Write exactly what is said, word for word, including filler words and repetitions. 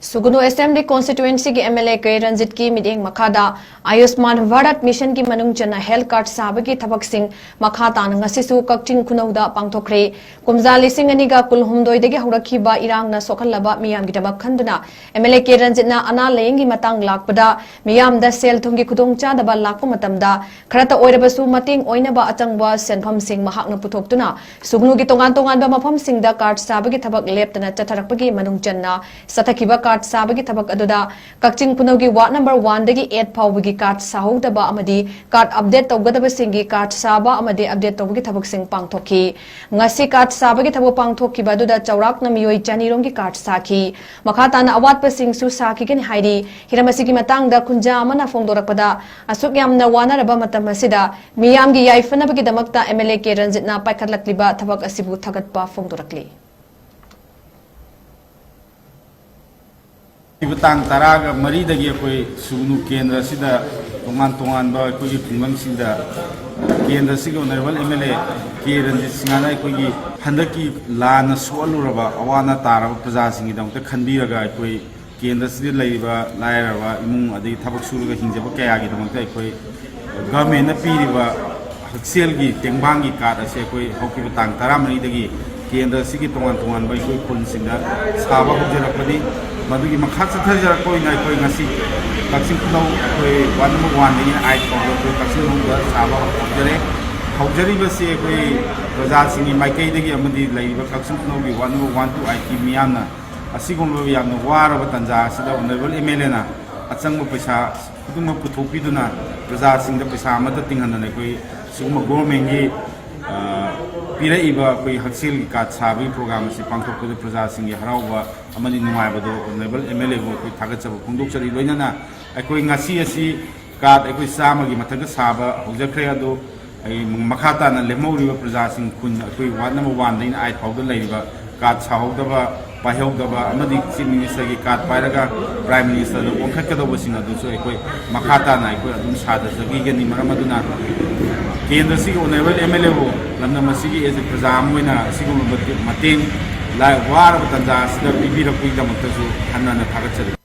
ꯁꯨꯒꯅꯨ assembly ꯀꯣꯟꯁꯇꯤꯇ꯭ꯋꯦꯟꯁꯤꯒꯤ M L A K ꯔꯟꯖꯤꯠꯀꯤ ꯃꯤꯠꯌꯦꯡ ꯃꯈꯥꯗ ꯑꯥꯌꯨꯁꯃꯥꯟ ꯚꯥꯔꯠ ꯃꯤꯁꯟꯒꯤ ꯃꯅꯨꯡ ꯆꯟꯅ ꯍꯦꯜꯊ ꯀꯥꯔꯗ ꯁꯥꯕꯒꯤ ꯊꯕꯛꯁꯤꯡ ꯃꯈꯥ ꯇꯥꯅ ꯉꯁꯤꯁꯨ ꯀꯛꯆꯤꯡ ꯈꯨꯅꯧꯗ ꯄꯥꯡꯊꯣꯛꯈ꯭ꯔꯦ꯫ ꯀꯨꯝꯖꯥ ꯂꯤꯁꯤꯡ ꯑꯅꯤꯒ ꯀꯨꯟꯍꯨꯝꯗꯣꯏꯗꯒꯤ ꯍꯧꯔꯛꯈꯤꯕ ꯏꯔꯥꯡꯅ ꯁꯣꯛꯍꯜꯂꯕ ꯃꯤꯌꯥꯝꯒꯤꯗꯃꯛ ꯈꯟꯗꯨꯅ ꯑꯦꯝ ꯑꯦꯜ ꯑꯦ ꯀꯦ ꯔꯟꯖꯤꯠꯅ ꯑꯅꯥ ꯂꯥꯌꯦꯡꯒꯤ ꯃꯇꯥꯡ ꯂꯥꯛꯄꯗ ꯃꯤꯌꯥꯝꯗ ꯁꯦꯜ ꯊꯨꯝꯒꯤ ꯈꯨꯗꯣꯡꯆꯥꯗꯕ ꯂꯥꯛꯄ ꯃꯇꯝꯗ ꯈꯔꯇ ꯑꯣꯏꯔꯕꯁꯨ ꯃꯇꯦꯡ ꯑꯣꯏꯅꯕ ꯑꯆꯪꯕ ꯁꯦꯟꯐꯝꯁꯤꯡ ꯃꯍꯥꯛꯅ ꯄꯨꯊꯣꯛꯇꯨꯅ ꯁꯨꯒꯅꯨꯒꯤ ꯇꯣꯉꯥꯟ ꯇꯣꯉꯥꯟꯕ ꯃꯐꯝꯁꯤꯡꯗ ꯀꯥꯔꯗ ꯁꯥꯕꯒꯤ ꯊꯕꯛ ꯂꯦꯞꯇꯅ ꯆꯠꯊꯔꯛꯄꯒꯤ ꯃꯅꯨꯡ ꯆꯟꯅ ꯆꯠꯊꯈꯤꯕ ꯀꯥꯔꯗ ꯁꯥꯕꯒꯤ ꯊꯕꯛ ꯑꯗꯨꯗ ꯀꯛꯆꯤꯡ ꯈꯨꯅꯧꯒꯤ ꯋꯥꯔꯗ ꯅꯝꯕꯔ ꯋꯥꯟꯗꯒꯤ ꯑꯦꯠ ꯐꯥꯎꯕꯒꯤ ꯀꯥꯔꯗ ꯁꯥꯍꯧꯗꯕ ꯑꯃꯗꯤ ꯀꯥꯔꯗ ꯑꯞꯗꯦꯠ ꯇꯧꯒꯗꯕꯁꯤꯡꯒꯤ ꯀꯥꯔꯗ ꯁꯥꯕ ꯑꯃꯗꯤ ꯑꯞꯗꯦꯠ ꯇꯧꯕꯒꯤ ꯊꯕꯛꯁꯤꯡ ꯄꯥꯡꯊꯣꯛꯈꯤ꯫ ꯉꯁꯤ ꯀꯥꯔꯗ ꯁꯥꯕꯒꯤ ꯊꯕꯛ ꯄꯥꯡꯊꯣꯛꯈꯤꯕ ꯑꯗꯨꯗ ꯆꯥꯎꯔꯥꯛꯅ ꯃꯤꯑꯣꯏ ꯆꯅꯤ ꯔꯣꯝꯒꯤ ꯀꯥꯔꯗ ꯁꯥꯈꯤ꯫ ꯃꯈꯥ ꯇꯥꯅ ꯑꯋꯥꯠꯄꯁꯤꯡꯁꯨ ꯁꯥꯈꯤꯒꯅꯤ ꯍꯥꯏꯔꯤ꯫ ꯍꯤꯔꯝ ꯑꯁꯤꯒꯤ ꯃꯇꯥꯡꯗ ꯈꯨꯟꯖꯥ ꯑꯃꯅ ꯐꯣꯡꯗꯣꯔꯛꯄꯗ, ꯑꯁꯨꯛ ꯌꯥꯝꯅ ꯋꯥꯅꯔꯕ ꯃꯇꯝ ꯑꯁꯤꯗ ꯃꯤꯌꯥꯝꯒꯤ ꯌꯥꯏꯐꯅꯕꯒꯤꯗꯃꯛꯇ ꯑꯦꯝ ꯑꯦꯜ ꯑꯦ ꯀꯦ ꯔꯟꯖꯤꯠꯅ ꯄꯥꯏꯈꯠꯂꯛꯂꯤꯕ ꯊꯕꯛ ꯑꯁꯤꯕꯨ ꯊꯥꯒꯠꯄ ꯐꯣꯡꯗꯣꯔꯛꯂꯤ꯫ ꯄꯤꯕ ꯇꯥꯡ ꯇꯔꯥꯒ ꯃꯔꯤꯗꯒꯤ ꯑꯩꯈꯣꯏ ꯁꯨꯒꯅꯨ ꯀꯦꯟꯗ꯭ꯔ ꯑꯁꯤꯗ ꯇꯣꯉꯥꯟ ꯇꯣꯉꯥꯟꯕ ꯑꯩꯈꯣꯏꯒꯤ ꯈꯨꯡꯒꯪꯁꯤꯡꯗ ꯀꯦꯟꯗ꯭ꯔ ꯑꯁꯤꯒꯤ ꯑꯣꯅꯔꯦꯕꯜ ꯑꯦꯝ ꯑꯦꯜ ꯑꯦ ꯀꯦ ꯔꯟꯖꯤꯠ ꯁꯤꯡꯍꯅ ꯑꯩꯈꯣꯏꯒꯤ ꯍꯟꯗꯛꯀꯤ ꯂꯥꯟꯅ ꯁꯣꯛꯍꯜꯂꯨꯔꯕ ꯑꯋꯥ ꯑꯅꯥ ꯇꯥꯔꯕ ꯄ꯭ꯔꯖꯥꯁꯤꯡꯒꯤꯗꯃꯛꯇ ꯈꯟꯕꯤꯔꯒ ꯑꯩꯈꯣꯏ ꯀꯦꯟꯗ꯭ꯔꯁꯤꯗ ꯂꯩꯔꯤꯕ ꯂꯥꯏꯔꯕ ꯏꯃꯨꯡ ꯑꯗꯒꯤ ꯊꯕꯛ ꯁꯨꯔꯒ ꯍꯤꯡꯖꯕ ꯀꯌꯥꯒꯤꯗꯃꯛꯇ ꯑꯩꯈꯣꯏ ꯒꯚꯔꯟꯃꯦꯟꯅ ꯄꯤꯔꯤꯕ ꯍꯛꯁꯦꯜꯒꯤ ꯇꯦꯡꯕꯥꯡꯒꯤ ꯀꯥꯔꯗ ꯑꯁꯤ ꯑꯩꯈꯣꯏ ꯍꯧꯈꯤꯕ ꯇꯥꯡ ꯇꯔꯥꯃꯔꯤꯗꯒꯤ ꯀꯦꯟꯗ꯭ꯔ ꯑꯁꯤꯒꯤ ꯇꯣꯉꯥꯟ ꯇꯣꯉꯥꯟꯕ ꯑꯩꯈꯣꯏ ꯈꯨꯟꯁꯤꯡꯗ ꯁꯥꯕ ꯍꯧꯖꯔꯛꯄꯅꯤ꯫ ꯃꯗꯨꯒꯤ ꯃꯈꯥ ꯆꯠꯊꯖꯔꯛꯄ ꯑꯣꯏꯅ ꯑꯩꯈꯣꯏ ꯉꯁꯤ ꯀꯛꯆꯤꯡ ꯈꯨꯅꯧ ꯑꯩꯈꯣꯏ ꯋꯥꯔꯗ ꯅꯝꯕꯔ ꯋꯥꯟꯗꯒꯤꯅ ꯑꯥꯏꯠ ꯐꯥꯎꯕ ꯑꯩꯈꯣꯏ ꯀꯛꯆꯤꯡ ꯈꯨꯅꯧꯗ ꯁꯥꯕ ꯍꯧꯖꯔꯦ꯫ ꯍꯧꯖꯔꯤꯕꯁꯤ ꯑꯩꯈꯣꯏ ꯄ꯭ꯔꯖꯥꯁꯤꯡꯒꯤ ꯃꯥꯏꯀꯩꯗꯒꯤ ꯑꯃꯗꯤ ꯂꯩꯔꯤꯕ ꯀꯛꯆꯤꯡ ꯈꯨꯅꯧꯒꯤ ꯋꯥꯔꯗ ꯅꯝꯕꯔ ꯋꯥꯟ ꯇꯨ ꯑꯥꯏꯠꯀꯤ ꯃꯤꯌꯥꯝꯅ ꯑꯁꯤꯒꯨꯝꯂꯕ ꯌꯥꯝꯅ ꯋꯥꯔꯕ ꯇꯥꯟꯖꯥ ꯑꯁꯤꯗ ꯑꯣꯅꯔꯦꯕꯜ ꯑꯦꯝ ꯑꯦꯜ ꯑꯦꯅ ꯑꯆꯪꯕ ꯄꯩꯁꯥ ꯈꯨꯗꯤꯡꯃꯛ ꯄꯨꯊꯣꯛꯄꯤꯗꯨꯅ ꯄ꯭ꯔꯖꯥꯁꯤꯡꯗ ꯄꯩꯁꯥ ꯑꯃꯠꯇ ꯇꯤꯡꯍꯟꯗꯅ ꯑꯩꯈꯣꯏ ꯁꯤꯒꯨꯝꯕ ꯒꯣꯔꯃꯦꯟꯒꯤ, ꯑ, ꯄꯤꯔꯛꯏꯕ ꯑꯩꯈꯣꯏ ꯍꯛꯁꯦꯜꯒꯤ ꯀꯥꯔꯗ ꯁꯥꯕꯒꯤ ꯄ꯭ꯔꯣꯒ꯭ꯔꯥꯝ ꯑꯁꯤ ꯄꯥꯡꯊꯣꯛꯄꯗ ꯄ꯭ꯔꯖꯥꯁꯤꯡꯒꯤ ꯍꯔꯥꯎꯕ ꯑꯃꯗꯤ ꯅꯨꯡꯉꯥꯏꯕꯗꯣ ꯑꯣꯅꯔꯦꯕꯜ ꯑꯦꯝ ꯑꯦꯜ ꯑꯦꯕꯨ ꯑꯩꯈꯣꯏ ꯊꯥꯒꯠꯆꯕ ꯐꯣꯡꯗꯣꯛꯆꯔꯤ꯫ ꯂꯣꯏꯅꯅ ꯑꯩꯈꯣꯏ ꯉꯁꯤ ꯑꯁꯤ ꯀꯥꯔꯗ ꯑꯩꯈꯣꯏ ꯆꯥꯝꯃꯒꯤ ꯃꯊꯛꯇ ꯁꯥꯕ ꯍꯧꯖꯈ꯭ꯔꯦ꯫ ꯑꯗꯣ ꯑꯩ ꯃꯈꯥ ꯇꯥꯅ ꯂꯦꯝꯍꯧꯔꯤꯕ ꯄ꯭ꯔꯖꯥꯁꯤꯡ ꯈꯨꯟ ꯑꯩꯈꯣꯏ ꯋꯥꯔꯗ ꯅꯝꯕꯔ ꯋꯥꯟꯗꯒꯤꯅ ꯑꯥꯏꯠ ꯐꯥꯎꯗ ꯂꯩꯔꯤꯕ ꯀꯥꯔꯗ ꯁꯥꯍꯧꯗꯕ, ꯄꯥꯏꯍꯧꯗꯕ ꯑꯃꯗꯤ ꯆꯤꯐ ꯃꯤꯅꯤꯁꯇꯔꯒꯤ ꯀꯥꯔꯗ ꯄꯥꯏꯔꯒ ꯄ꯭ꯔꯥꯏꯝ ꯃꯤꯅꯤꯁꯇꯔꯗ ꯑꯣꯟꯈꯠꯀꯗꯧꯕꯁꯤꯡ ꯑꯗꯨꯁꯨ ꯑꯩꯈꯣꯏ ꯃꯈꯥ ꯇꯥꯅ ꯑꯩꯈꯣꯏ ꯑꯗꯨꯝ ꯁꯥꯗꯖꯈꯤꯒꯅꯤ꯫ ꯃꯔꯝ ꯑꯗꯨꯅ ꯀꯦꯟꯗ꯭ꯔꯁꯤꯒꯤ ꯑꯣꯅꯔꯦꯕꯜ ꯑꯦꯝ ꯑꯦꯜ ꯑꯦꯕꯨ ꯂꯝꯗꯝ ꯑꯁꯤꯒꯤ ꯑꯦꯖ ꯑꯦ ꯄ꯭ꯔꯖꯥ ꯑꯃ ꯑꯣꯏꯅ ꯑꯁꯤꯒꯨꯝꯕ ꯃꯇꯦꯡ ꯂꯥꯏ ꯋꯥꯔꯕ ꯇꯥꯟꯖꯥ ꯑꯁꯤꯗ ꯄꯤꯕꯤꯔꯛꯄꯒꯤꯗꯃꯛꯇꯁꯨ ꯍꯟꯅ ꯍꯟꯅ ꯊꯥꯒꯠꯆꯔꯤ꯫